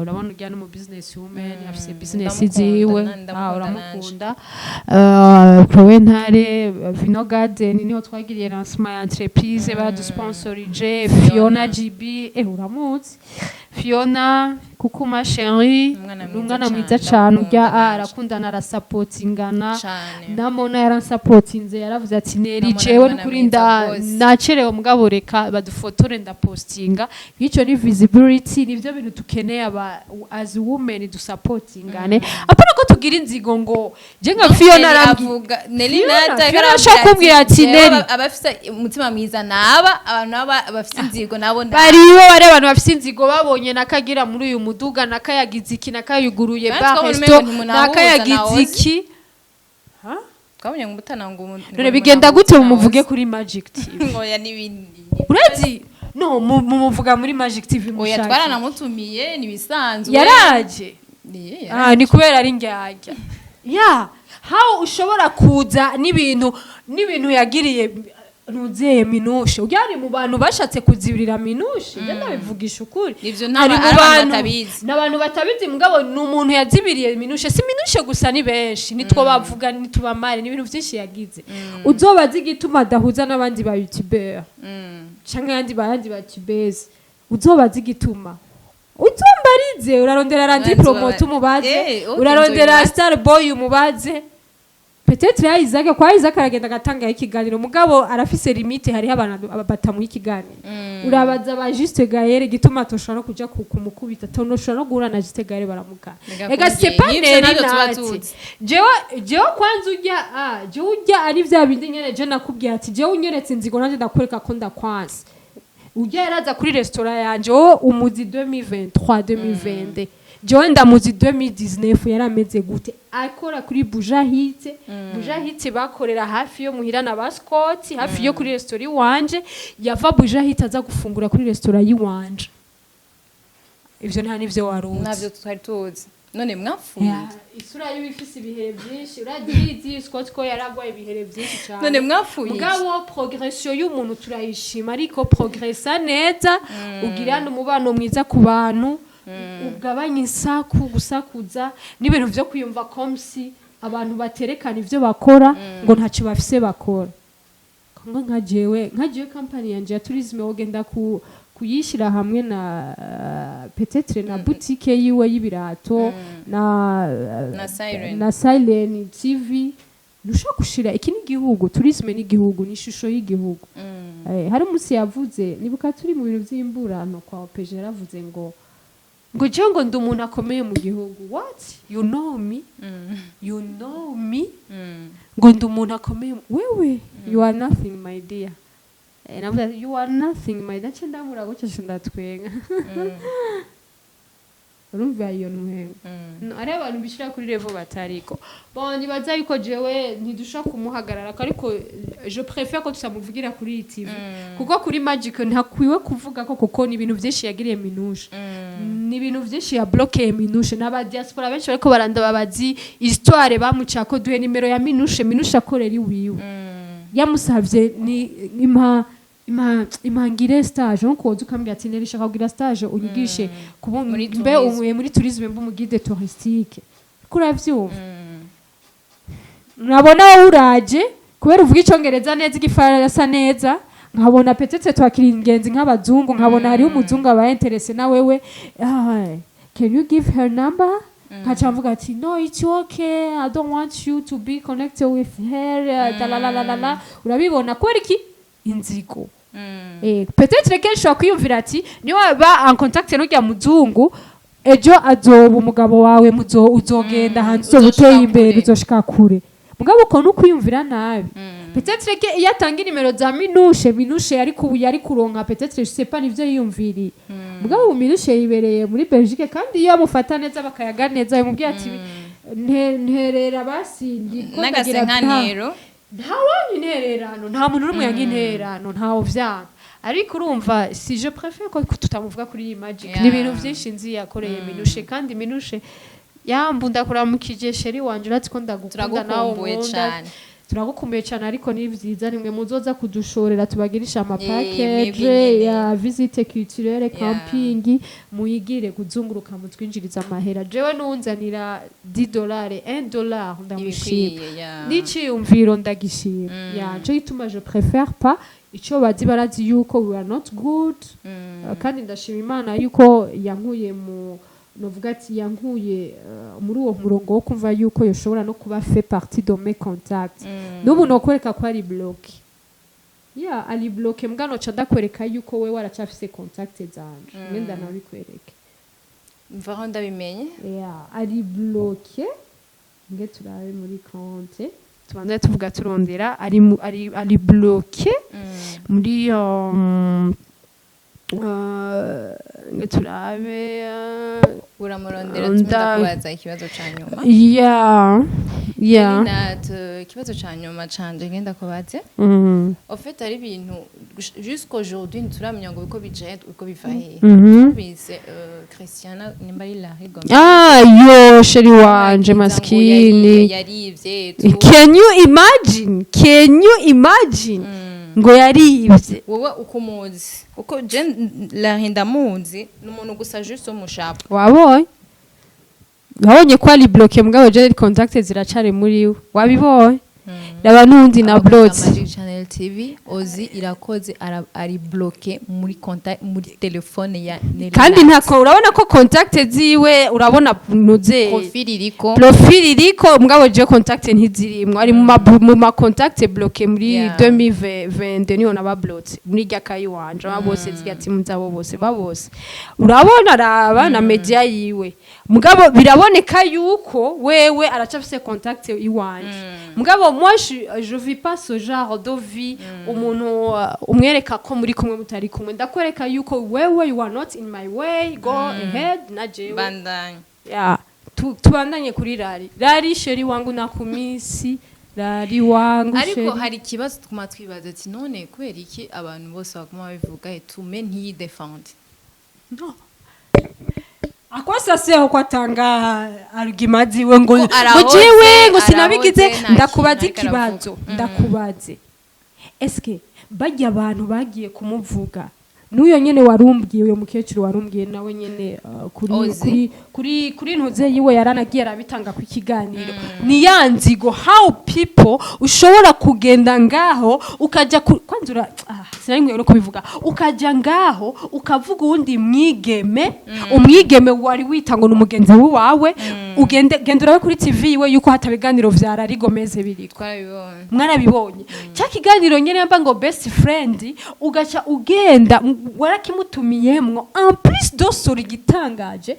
urabona ujya no mu business woman, afise business Ndamukunda, ziwe. ndamukunda. Ah, uramukunda. Chloe Ntare, Vino Garden niho twagiriye lancement ya entreprise, badusponsorije. Fiona GB, uramuzi Fiona Kukuma chérie? Umwana ni mwiza umwana cane, mwiza cane ujya. ndamukunda nanje. Arakundana, arasapotingana. Cane. Namona yaransapotinze, yaravuze ati Nelly, Namona jewe ni umwana nukuri mwiza nda rwose. nacerewe, mugabo reka badufotore ndapostinga. Nk'icyo ni visibility, nivyo bintu tukeneye aba as women, dusapotingane, apana ko tugira inzigo ngo je nka Fiona arambwiye Avuga Nelly Fiona, Nat. Fiona ashaka kumbwira ati, Nelly. Abafise umutima mwiza naba abantu naba bafise inzigo nabo naba. Baribo, bari abantu bafise inzigo babonye nakagira muri uyu muduga, nakayagize iki, nakayuguruye Kandi bar twabonye resto, umengo ntimunahuza. nakayagize Nahoze. iki. Twabonye ngo umutana ngo None bigenda gute mumuvuge kuri Magic TV? Ngo ya n'ibindi. Urazi no mumuvuga muri Magic TV Oya. mushake. Twaranamutumiye, nibisanzwe. Yaraje. Ni Ah, ni kubera ari ndyarya ya how ushobora kuza n'ibintu yagiriye ntuzeye Minushe. Ujya mu bantu bashatse kuzibirira Minushe, njye ndabivugisha ukuri. Ivyo Ari mu ari abantu bantu- batabizi. N'abantu batabizi, mugabo ni umuntu yazibiriye Minushe. Si Minushe gusa, ni benshi, nitwo bavuga nitubamare, ni ibintu byinshi yagize. Uzobaza igituma adahuza n'abandi ba youtubeur canke ayandi bayandi ba youtubeurs, uzobaza igituma, uzombarize. Urarondera Randi Promote umubaze. Eh, okay, urarondera nzobibaza. Star Boy umubaze, peut-être ya Isaac. Kwa Isaac aragenda agatanga ikiganiro, mugabo arafise limite, hariho abantu batamuha ikiganiro. Urabaza ba Juste Gaël igituma toshobora no kuja kumukubita, tonoshobora no guhura na Juste Gaël baramugana. Reka Ega c'est pas nk'ivyo Nelly navyo tuba Nati. tuzi. Jewe kwanza ujya, jewe ujya ari vya bindi nyene. Je nakubwiye ati jewe unyeretse inzigo nanje ndakwereka ko ndakwanse. Ujya yaraza kuri restaurant yanje, wowe umuzi 2023, 2020, jewe ndamuzi 2019. Yarameze gute akora kuri Bujahite? Bujahite bakorera hafi yo muhira na ba Scott, hafi yo kuri restaurant iwanje. Yava Bujahite aza gufungura kuri restaurant yiwanje. Ivyo nta nivyo waruzi. Navyo twari tuzi. None mwapfuye? Ya, isura yiwe ifise ibihere byinshi, urazizi Scott ko yaragwaye ibihere byinshi cyane. None mwapfuye? Mugabo progression y'umuntu turayishima, ariko progressa neza, ugirana umubano mwiza ku bantu, ugabanya isaku, gusakuza n'ibintu vyo kwiyumva comme si abantu baterekana ivyo bakora ngo ntacyo bafise bakora. Ngo nka jewe company yanje ya tourisme wogenda ku kuyishyira hamwe na peut-être na boutique yiwe y'ibirato na Na Siren. na Siren TV. Ntushobora gushira iki, ni igihugu, tourisme ni igihugu, ni ishusho y'igihugu. Hari umunsi yavuze, nibuka turi mu bintu by'imburano kwa OPG, yaravuze ngo jewe ngo ndi umuntu akomeye mu gihugu. What, you know me? You know me? Ngo ndi umuntu akomeye wewe, you are nothing, my dear. Navuze ati, you are nothing, my dear. Nce ndabura gutyo, nce ndatwenga. Urumva iyo ntwego? No, ari abantu bishira kuri level batariko. Bon, nibaza yuko jewe ntidushobora kumuhagarara, ariko je préfère ko tutamuvugira kuri iyi TV, kuko kuri Magic ntakwiwe kuvuga ko, kuko ni ibintu byinshi yagiriye Minushe, ni ibintu byinshi yablokeye Minushe, n'aba diaspora benshi bariko barandaba bazi histoire bamucako. Duhe nimero ya Minushe. Minushe akorera iwiwe, yamusavye ni impa impa impangire stage, nko koza ukambwira ati: "Neri, shaka kugira stage, unyigishe kuba Muri mbe tourisme. Umuye muri tourisme, mbe umuguide touristique." Ko uravyumva, nkabona wowe uraje kubera uvuga Icongereza neza, Igifaransa neza, nkabona peut-être twakira ingenzi nk'abazungu, nkabona hariho umuzungu aba intéressé na wewe: "Ah, can you give her number?" Nkaca mvuga ati: "No, it's okay, I don't want you to be connected with her." La urabibona, kubera iki? Inzigo. Peut-être kenshi wakwiyumvira ati niyo waba en contact n'urya muzungu, ejo azoba umugabo wawe, muzo uzogenda hanze, uzoba Uzoshika uteye imbere, kure. Uzoshika kure. Mugabo uko nukwiyumvira nabi. Peut-être que iyo atanga inimero za Minushe, Minushe yari kuronka, peut-être, je sais pas, nivyo yiyumviriye. Mugabo ubu Minushe yibereye muri Belgique, kandi iyo amufata neza, bakayaga neza, yamubwiye ati: "Nterera basi, ndiko ndagira." N'agasenkantero. Ntawanya intererano, nta muntu n'umwe yanga intererano, ntawo vyanga. Ariko urumva, si je préfère ko tutamuvuga kuri iyi Magic. Ni ibintu vyinshi nzi yakoreye Minushe, kandi Minushe yambu, ndakuramukije chéri wanje, urazi ko ndagukunda nawe Turagukumbuye unkunda. cane. Turagukumbuye cyane, ariko ni vyiza nimwe muzoza kudushorera, tubagirisha ama mwebwe package nyene. ya visite culturelle, camping, muyigire kuzunguruka, mutwinjiriza amahera. Jewe nunzanira $10, $1, ndamushima. Ibikwiye, yeah. N'iciyumviro ndagishima. Ya, nico gituma je préfère pas. Ico bazi, barazi yuko we are not good. Kandi ndashima Imana yuko yankuye mu, novuga ati yankuye muri uwo murongo wo kumva yuko yoshobora no kuba fait partie de mes contacts. N'ubu nokwereka ko ari bloqué, ya ari bloqué, mbwa noca ndakwereka yuko we waracafise contact zanje, ngenda nabikwereke. Mvaho ndabimenye. Ya, ari bloqué. Nge turabe muri compte, tubanze tuvuga, turondera, ari bloqué muri nge turabe. Uramurondera. Ndakubaza ikibazo ca nyuma. Ya. Nat, ikibazo ca nyuma canje ngenda kubaze. En fait, ari ibintu jusqu'aujourd'hui ntituramenya ngo uko bije, uko biva hehe. Bise Christiana, nimba ari Larry Gomez. Ah, yo chéri wanje. Ngo Maskini. Yarivye tu. Can you imagine? Can you imagine ngo yarivye? Wowe uko umuzi, kuko je Larry ndamuzi, ni umuntu gusa juste w'umushapo. Wabonye, wabonye ko ari bloqué, mugabo je contact ziracari muri we. Wabibonye? Raba n'undi na bloqué. Magic Channel TV, Ozi Irakoze ari bloqué muri contact, muri telefone ya Nelly. Kandi Nat. ntako urabona ko contact ziwe, urabona nuze Profil iriko. Profil iriko, mugabo je contact ntizirimwo, ari mu ma contact bloqué muri 2022, niho nabablotse muri rya kayi wanje, aba bose, zirya timu zabo bose, babose urabona. Raba na media yiwe, mugabo biraboneka yuko wewe aracafise contact iwanje. Mugabo moi je vis pas ce genre de vie. Umuntu umwereka ko muri kumwe, mutari kumwe. Ndakwereka yuko wewe you are not in my way, go ahead na jewe. Bandanya. Ya, tubandanye kuri Rari. Rari chéri wangu, nakumisi Rari wangu. Ariko chéri. Hari ikibazo tuguma twibaza ati: none kubera iki abantu bose baguma babivuga etume ntiyidefende? No. Akosa seho ko atanga argument ziwe ngo Ko ngo arahoze, jewe ngo sinabigize. Arahoze, nta Ndakubaza kintu ariko ikibazo. aravuga. Ndakubaze, eske bajya abantu bagiye kumuvuga, n'uyo nyene warumbwiye, uyo mukecuru warumbwiye, nawe nyene kuri Ozi. kuri ntuze yiwe yaranagiye arabitanga ku kiganiro, ni ya nzigo. How people ushobora kugenda ngaho ukajya kwanza ah, sinari nkwiye no kubivuga, ukajya ngaho ukavuga uwundi mwigeme, umwigeme wari wita ngo ni umugenzi wawe, ugende genda urabe kuri TV yiwe yuko hataba ibiganiro vya Rari Gomez biriko. Twarabibonye. Mwarabibonye cya kiganiro nyene yamba ngo best friend, ugaca ugenda warakimutumiyemwo. En plus dosora igitangaje,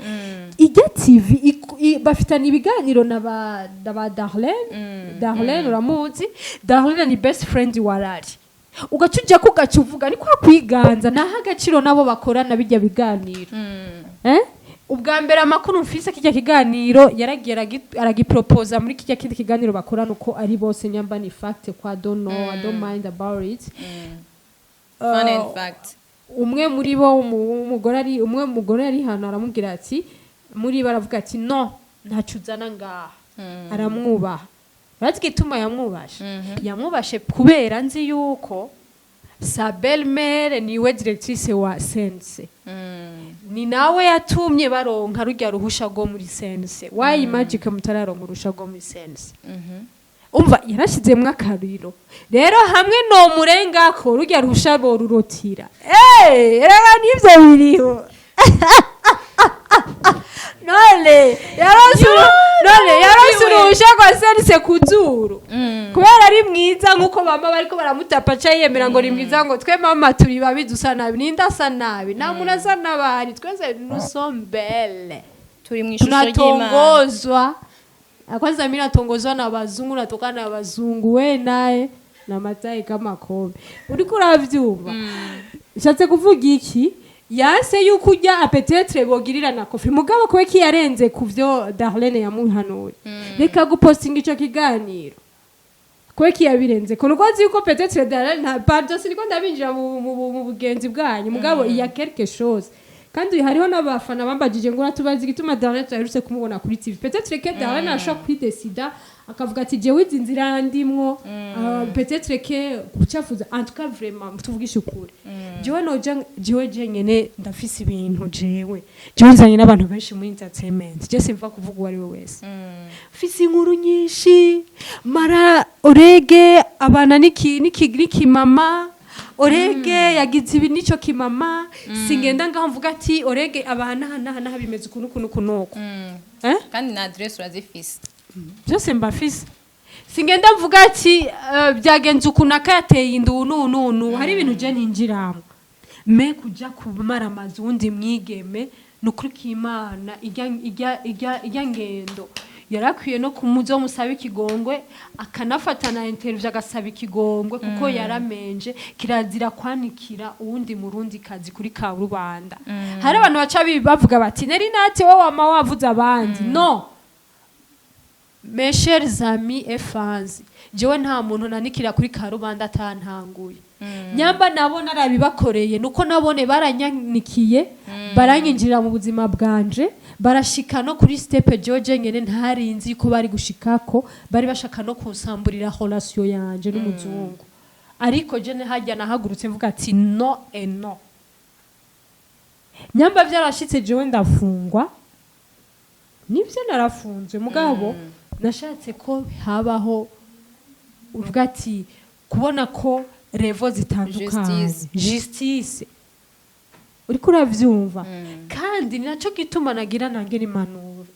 ijya TV bafitanye ibiganiro na ba Darlene. Darlene uramuzi? Darlene ni best friend wa Rari. Ugaca ujya kugaca uvuga ni kwa kwiganza, naho agaciro nabo bakorana bijya biganiro. Eh? Ubwa mbere, amakuru mfise, kijya kiganiro yaragiye aragiproposa muri kijya kindi kiganiro bakorana uko ari bose. Nyamba ni fact kwa, don't know, I don't mind about it. Fun and fact. Umwe muri bo, umugore ari umwe, mugore ari hano, aramubwira ati, muri bo aravuga ati: "No, ntacyo uzana ngaha." Aramwubaha. Urazi igituma yamwubashe? Yamwubashe kubera nzi yuko sa belle-mère niwe directrice wa CNC, ni nawe yatumye baronka rujya ruhusha rwo muri CNC. Why Magic mutararonka uruhusha rwo muri CNC? Umva, yarashyizemwo akariro rero hamwe no murengako rujya ruhusha borurotira. Reba, nivyo biriho. None yaronse uruhusha rwa CNC ku zuru kubera ari mwiza, nk'uko mama bariko baramutapa aca yiyemera ngo ni mwiza, ngo twe mama turi babi, dusa nabi. Ninde asa nabi? Nta muntu asa n'abandi, twese nous sommes belles. Turi mu ishusho ry'Imana. Tunatongozwa. Kwanza mi natongozwa na bazungu, natokana na bazungu, we naye na matayi kama kobe. Uriko uravyumva? Nshatse kuvuga iki? Yanse yuko ujya peut-être bogirira na kofi, mugabo kuwe ki yarenze ku vyo Darlene yamuhanuye, reka gupostinga ico kiganiro. Kuwe ki yabirenze ko nuko nzi yuko peut-être Darlene nta, pardon, siniko ndabinjira mu bugenzi bwanyu, mugabo il y a quelque chose. Kandi hariho n'abafana bambajije ngo uratubaza igituma Darlene tudaherutse kumubona kuri TV. Peut-être que Darlene ashobora kwidesida akavuga ati: "Jewe izi nzira ndimwo." Peut-être que gucafuza, en tout cas, vraiment, tuvugishe ukuri, jewe noja, jewe jenyene ndafise ibintu, jewe nzanye n'abantu benshi muri entertainment, je simva kuvuga uwo ari we wese, mfise inkuru nyinshi. Mara Orege abana niki niki n'ikimama, Orege yagize ibi nico kimama. Singenda ngaho mvuga ati Orege abana aha n'aha n'aha, bimeze ukuntu ukuntu ukuntu uku. Eh? Kandi na adresse urazifise. Byose mbafise. Singenda mvuga ati byagenze ukuntu akayateye inda ubu n'ubu n'ubu n'ubu. Hari ibintu je ntinjiramo, me kuja kumara amazu wundi mwigeme, ni ukuri k'Imana, ijya ngendo yarakwiye no kumuzo musaba ikigongwe, akanafata na interview agasaba ikigongwe, kuko yaramenje. Kirazira kwanikira uwundi murundi kazi kuri karubanda. Hari abantu baca bavuga bati: "Nari nati wowe wama wavuze abandi." No, mes chers amis et fans, jewe nta muntu nanikira kuri karubanda atantanguye. Nyamba nabo narabibakoreye, nuko nabone baranyanikiye, baranyinjirira mu buzima bwanje, barashika no kuri step jewe nyene ntarinzi ko bari gushikako. Bari bashaka no kunsamburira relation yanje n'umuzungu, ariko je hajya nahagurutse mvuga ati: "No et no." Nyamba byarashitse jewe ndafungwa, nibyo, narafunzwe, mugabo nashatse ko habaho, uvuga ati kubona ko revo zitandukanye. Justice. Justice, uriko uravyumva? Kandi ni naco gituma nagira nange n'impanuro: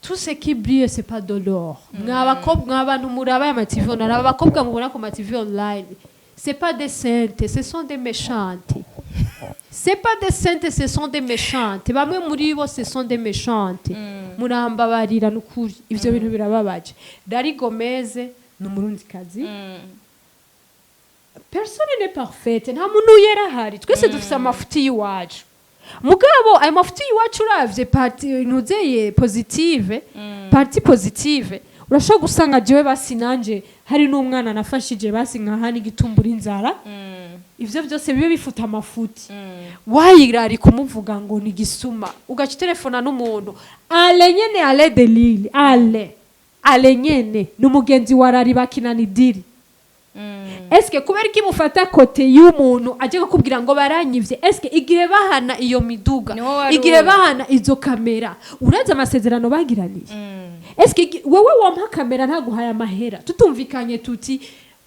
tout ce qui brille, c'est pas de l'or. Mwa bakobwa, mwa bantu muraba aya ma TV online, aba bakobwa mubona ku ma TV online, c'est pas des saintes, ce sont des méchantes. C'est pas des saintes, ce sont des méchantes. Bamwe muri bo, ce sont des méchantes. Murambabarira, nukuri ivyo bintu birababaje. Dari Gomez ni umurundikazi. Personne n'est parfaite, nta muntu yera ahari, twese dufise amafuti y'iwacu. Mugabo ayo mafuti y'iwacu, uravye partie ntuzeye positive, partie positive, urashobora gusanga jewe basi nanje hari n'umwana nafashije, basi nkaha n'igitumbura inzara. Ivyo byose bibe bifuta amafuti. Wayirari kumuvuga ngo ni gisuma, ugaca telefona n'umuntu ale nyene, ale de lili, ale nyene ni umugenzi wa Rari, bakinana idiri. Eske kubera iki mufata côté y'umuntu aje kukubwira ngo baranyivye? Eske igihe bahana iyo miduga, Niho wari igihe uri. bahana izo kamera, urazi amasezerano bagiraniye? Eske wewe wampa kamera ntaguhaye amahera, tutumvikanye, tuti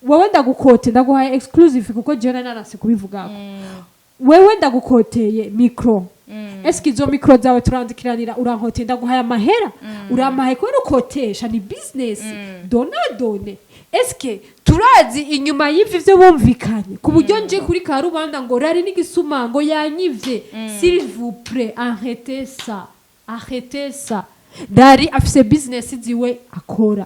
wewe ndagukote, ndaguhaye exclusive, kuko jewe nari narase kubivugako, wewe ndagukoteye micro, eske izo micro zawe turandikiranira, urankoteye, ndaguhaye amahera, urampaye kubera ukotesha, ni business donnant donnant. Eske turazi inyuma y'ivyo vyo bumvikanye, ku buryo nje kuri karubanda ngo Rari n'igisuma, ngo yanyivye? S'il vous plaît, arrêtez ça, arrêtez ça. Dari afise business ziwe akora,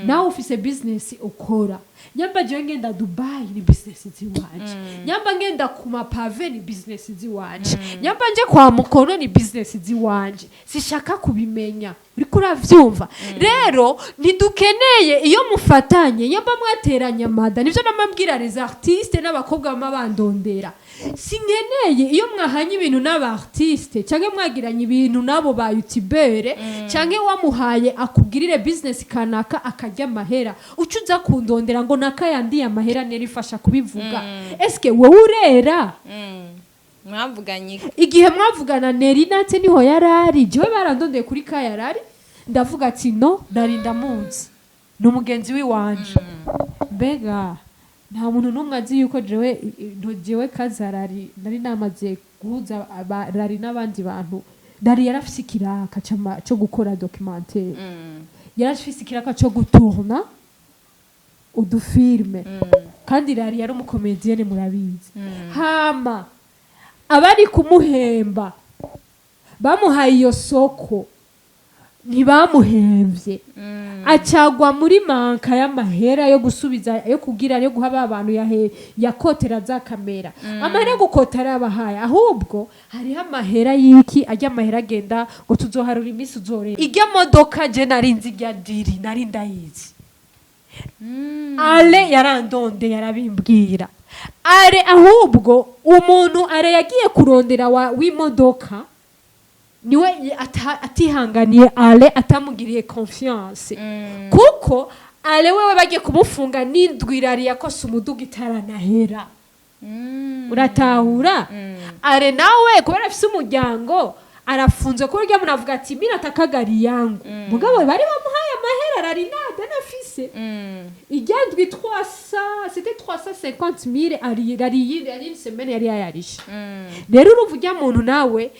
nawe ufise business ukora. Nyamba jewe ngenda Dubai ni business ziwanje, nyamba ngenda ku mapave ni business ziwanje, nyamba nje kwa mukono ni business ziwanje, sishaka kubimenya. Uriko uravyumva? Rero ntidukeneye iyo mufatanye, nyamba mwateranye amada. Nivyo namabwira les artistes n'abakobwa bama bandondera: sinkeneye iyo mwahanye ibintu n'aba artiste, cyangwa mwagiranye ibintu n'abo ba youtubeur, cyangwa wamuhaye akugirire business kanaka akarya amahera, uca uza kundondera ngo nakayandiye amahera. Nera ifasha kubivuga. Eske wowe urera? Mwavuganye iki? Igihe mwavugana, Neri natse niho yarari. Jewe barandondeye kuri ka yarari, ndavuga ati: "No, nari ndamuzi, ni umugenzi w'iwanje." Mbega nta muntu n'umwe azi yuko jewe jewe kazarari nari namaze guhuza rari n'abandi bantu. Rari yarafise ikiraka co gukora documentaire, yarafise ikiraka co gutourna udufilme, kandi rari yari umucomédienne, murabizi. Hama abari kumuhemba bamuhaye iyo soko ntibamuhemvye, acagwa muri manque y'amahera yo gusubiza, yo kugira, yo guha ba bantu yahe yakotera za kamera. Amahera yo gukota arabahaye, ahubwo hariho amahera y'iki ajya, amahera agenda ngo tuzoharura iminsi uzorera ijya modoka. Je nari nzi ijya deal, nari ndayizi. Ale yarandonde, yarabimbwira are. Ahubwo umuntu are yagiye kurondera w'imodoka niwe atihanganiye ale, atamugiriye confiance, kuko ale wewe bagiye kumufunga n'indwi yakose umuduga itaranahera. Uratahura? Ale nawe kubera afise umuryango arafunzwe, kubera urya muntu avuga ati: "Mimi nataka gari yangu." Mugabo bari bamuhaye amahera arari nada nafise ijya ndwi 300, c'était 350 mille. Ari ari une semaine yari yayarishe. Rero urumva ujya muntu nawe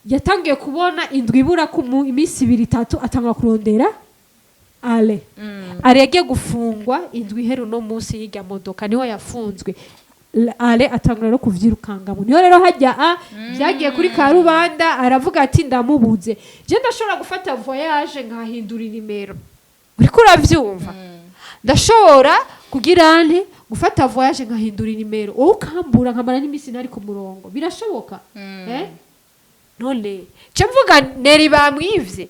yatangiye kubona indwi ibura ku iminsi ibiri itatu, atanga kurondera ale. Ale yagiye gufungwa indwi ihera uno munsi y'ijya modoka niho yafunzwe. Ale atangura rero kuvyirukangamo, niho rero hajya a byagiye kuri karubanda, aravuga ati: "Ndamubuze." Je ndashobora gufata voyage nkahindura inimero, uriko uravyumva? Ndashobora kugira nte, gufata voyage nkahindura inimero, wowe ukambura, nkamara n'iminsi ntari ku murongo. Birashoboka, eh? None ce mvuga Neri bamwivye?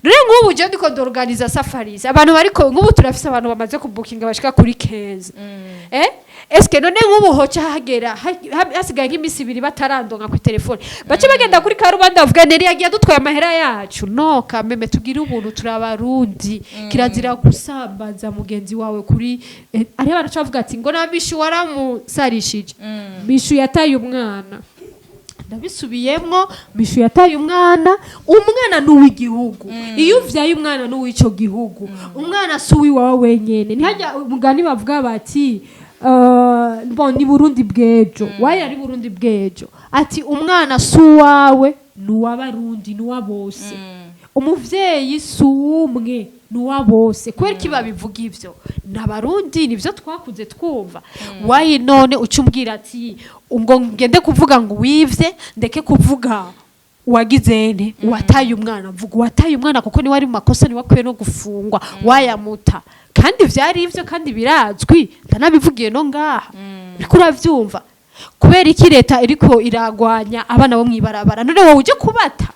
None nk'ubu je ndiko ndorganiza safaris, abantu bariko, nk'ubu turafise abantu bamaze kubukinga bashika kuri 15, eh? Eske none nk'ubu hoca hagera hasigaye nk'iminsi 2 batarandonka ku telefone, bace bagenda kuri karubanda bavuga Neri yagiye adutwaye amahera yacu? No kameme, tugire ubuntu, turabarundi. Kirazira gusambaza mugenzi wawe kuri hariho abantu baca bavuga ati ngo na Mishu waramusarishije. Mishu yataye umwana, ndabisubiyemwo, Mishu yataye umwana. Umwana ni uw'igihugu. Iyo uvyaye umwana ni uw'ico gihugu, umwana si uw'iwawe wenyene. Ntihajya umugani bavuga bati bon, ni Burundi bw'ejo, waye ari Burundi bw'ejo, ati umwana si uwawe, ni uw'Abarundi, ni uwa bose. Umuvyeyi si uw'umwe, ni uwa bose. Kubera iki babivuga ivyo? Ni Abarundi, nivyo twakuze twumva. Wayi none uca umbwira ati ngo ngende kuvuga ngo wivye, ndeke kuvuga uwagize nte, uwataye umwana? Mvuga uwataye umwana kuko niwe ari mu makosa, niwe akwiye no gufungwa wayamuta. Kandi vyari ivyo, kandi birazwi, ndanabivugiye no ngaha. Uriko uravyumva? Kubera iki leta iriko iragwanya abana bo mwibarabara? None wowe uje kubata,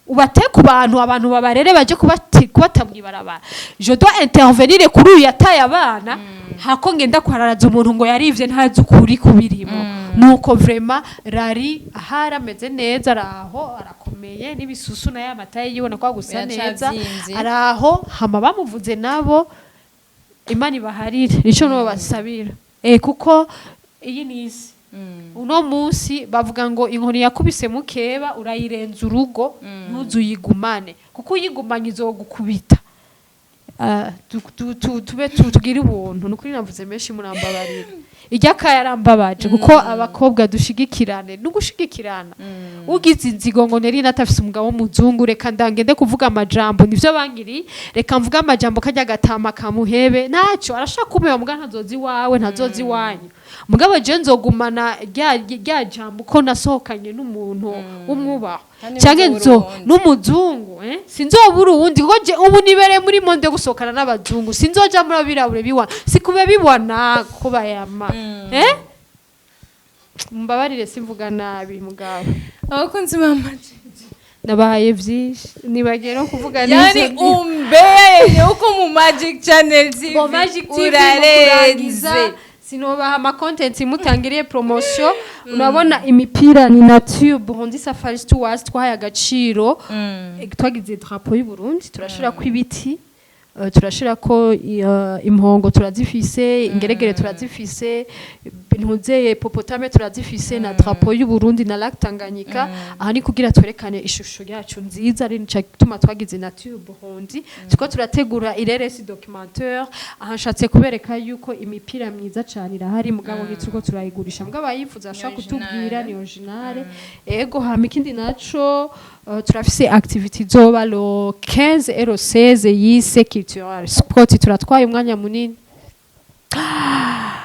ubate ku bantu, abantu babarere, baje kubata mwibarabara? Je dois intervenir kuri uyu yataye abana, hako ngenda kwararaza umuntu ngo yarivye, ntazi ukuri kubirimo. Nuko vraiment rari ahari ameze neza, araho arakomeye, n'ibisusu nayo amataye yibona ko gusa neza. Biracavyimbye. Araho. Hama bamuvuze nabo, Imana ibaharire, nico no basabira, kuko iyi ni isi. Uno munsi bavuga ngo inkoni yakubise mukeba urayirenza urugo, ntuzuyigumane, kuko uyigumanye izogukubita. Tube tugire ubuntu. Nukuri navuze menshi, murambabarira. Ijya yarambabaje, kuko abakobwa dushigikirane no gushigikirana. Ugize inzigo ngo Neri natafise umugabo w'umuzungu, reka ndangende kuvuga amajambo, nivyo bangiri, reka mvuge amajambo, kajya gatama kamuhebe, ntacyo arashaka kumeba, muga ntazozi iwawe, ntazozi iwanyu. Mugabo je nzogumana rya jambo ko nasohokanye n'umuntu w'umwubaho. Kandi Canke ntuzobura nzo uwundi. n'umuzungu, eh? Sinzobura uwundi, kuko je ubu nibereye muri monde yo gusohokana n'abazungu. Sinzoja muri abirabure biwana, sikube bibona ko bayama, eh? Mumbabarire, simvuga nabi, mugabo. Abakunzi ba Magic. Nabahaye vyinshi, nibagiye no kuvuga Yani neza. Umbea yenye uko mu Magic Channel TV. Bo Magic TV, mu urarenze. Kurangiza, sinobaha ama content mutangiriye promotion. Urabona imipira ni Nature Burundi Safari Tours, twahaye agaciro. Twagize drapeau y'u Burundi, turashirako ibiti, turashirako impongo turazifise, ingeregere turazifise, ntuzeye hippopotame turazifise, na drapeau y'u Burundi na Lac Tanganyika. Aha ni kugira twerekane ishusho yacu nziza, ari nico gituma twagize Nature Burundi. Turiko turategura ireresi documentaire. Aha nshatse kubereka yuko imipira myiza cyane irahari, mugabo ntituriko turayigurisha, mugabo ayifuza ashobora kutubwira, ni originale. Ego, hama ikindi naco, turafise activity izoba le 15 et le 16 yise cultural sport. Turatwaye umwanya munini.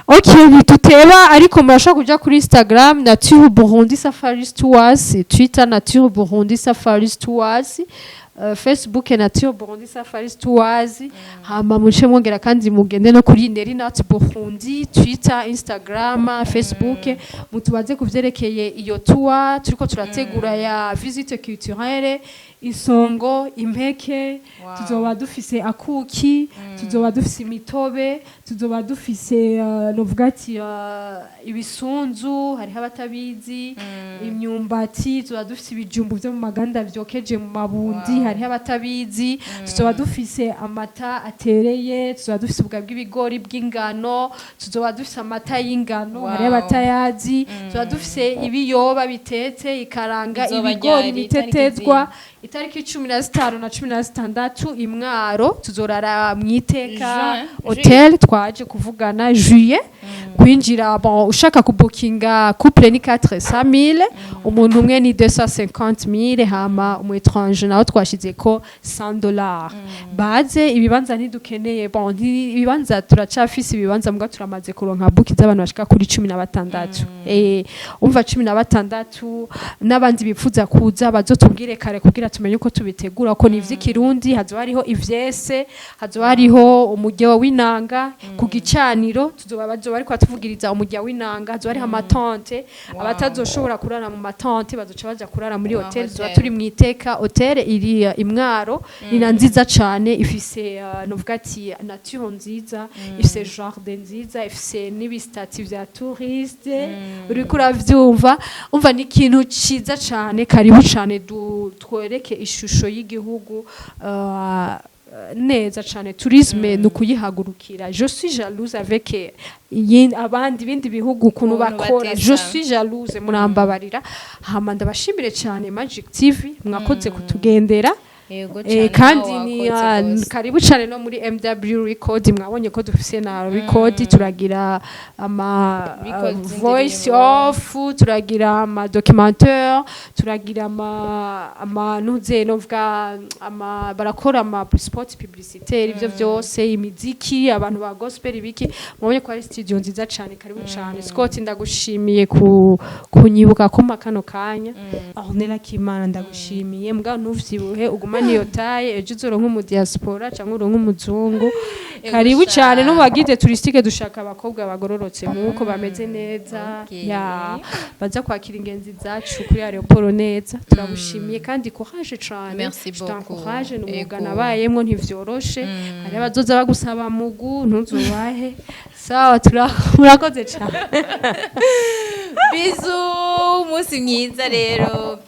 Ok, ntituteba, ariko murashobora kuja kuri Instagram Nature Burundi Safari Tours, Twitter Nature Burundi Safari Tours, Facebook Nature Burundi Safari Tours. Hama muce mwongera kandi mugende no kuri Neri Nat Burundi, Twitter, Instagram, Facebook, mutubaze kuvyerekeye iyo tour turiko turategura ya visite culturelle, isongo, impeke. Tuzoba dufise akuki, tuzoba dufise imitobe, tuzoba dufise novuga ati ibisunzu, hariho abatabizi, imyumbati, tuzoba dufise ibijumbu vyo mu maganda vyokeje mu mabundi, hariho abatabizi, tuzoba dufise amata atereye, tuzoba dufise ubwa bw'ibigori bw'ingano, tuzoba dufise amata y'ingano, hariho abatayazi, tuzoba dufise ibiyoba bitetse, ikaranga, Bizoba ibigori ryari? bitetezwa. Itariki 15 na 16 imwaro, tuzorara mwiteka Juin, hotel. Twaje kuvugana juillet kwinjira. Bon, ushaka kubukinga couple ni 400 000, umuntu umwe ni 250 000, hama umu étranger nawe twashize ko $100. Baze, ibibanza ntidukeneye. Bon, ibibanza turacafise ibibanza, mbwa turamaze kuronka booking z'abantu bashika kuri 16. Umva, 16 n'abandi bifuza kuza bazotubwire kare kugira tumenye uko tubitegura, ko ni ivy'ikirundi. Hazoba hariho ivyese, hazoba hariho umuryo w'inanga ku gicaniro, tuzoba bazoba ariko batuvugiriza umurya w'inanga, hazoba hariho ama tentes. Abatazoshobora kurara mu ma tentes bazoca baja kurara muri hotel. Tuzoba Hotel. turi mu Iteka Hotel iri imwaro, ni na nziza cane, ifise novuga ati nature nziza, ifise jardin nziza, ifise n'ibistati vya touriste, uriko uravyumva. Umva, ni ikintu ciza cane. Karibu cane, twereke ishusho y'igihugu neza cane. Tourisme ni ukuyihagurukira. Je suis jalouse avec abandi bindi bihugu ukuntu Ukuntu bakora. batesa. Je suis jalouse, murambabarira. Hama ndabashimire cyane Magic TV, mwakoze kutugendera. Yego cyane. Kandi nawe ni wakoze rwose. Karibu cyane no muri MW Record. Mwabonye ko dufise na record, turagira ama Record voice z'indirimbo. off, turagira ama documentaire, turagira ama nuze novuga ama barakora ama spot publicitaire, ivyo vyose, imiziki, abantu ba gospel, ibiki. Mwabonye ko ari studio nziza cyane. Karibu cyane. Scott, ndagushimiye ku kunyibuka kuma kano kanya. Ornella Kimana, ndagushimiye. Mbwa ntuvyibuhe, ugumane iyo taille, ejo uzoronka umu diaspora cyangwa uronka umuzungu. Karibu cyane no mu ba guide touristique, dushaka abakobwa bagororotse nk'uko bameze neza. Ya, baza kwakira ingenzi zacu kuri aéroport neza. Turagushimiye kandi courage cyane. Merci Je beaucoup. t'encourage, ni umwuga Ego. nabayemwo, ntivyoroshe. Hari abazoza bagusaba mugu, ntuzubahe. Sawa, murakoze cyane. Bisous, umunsi mwiza rero.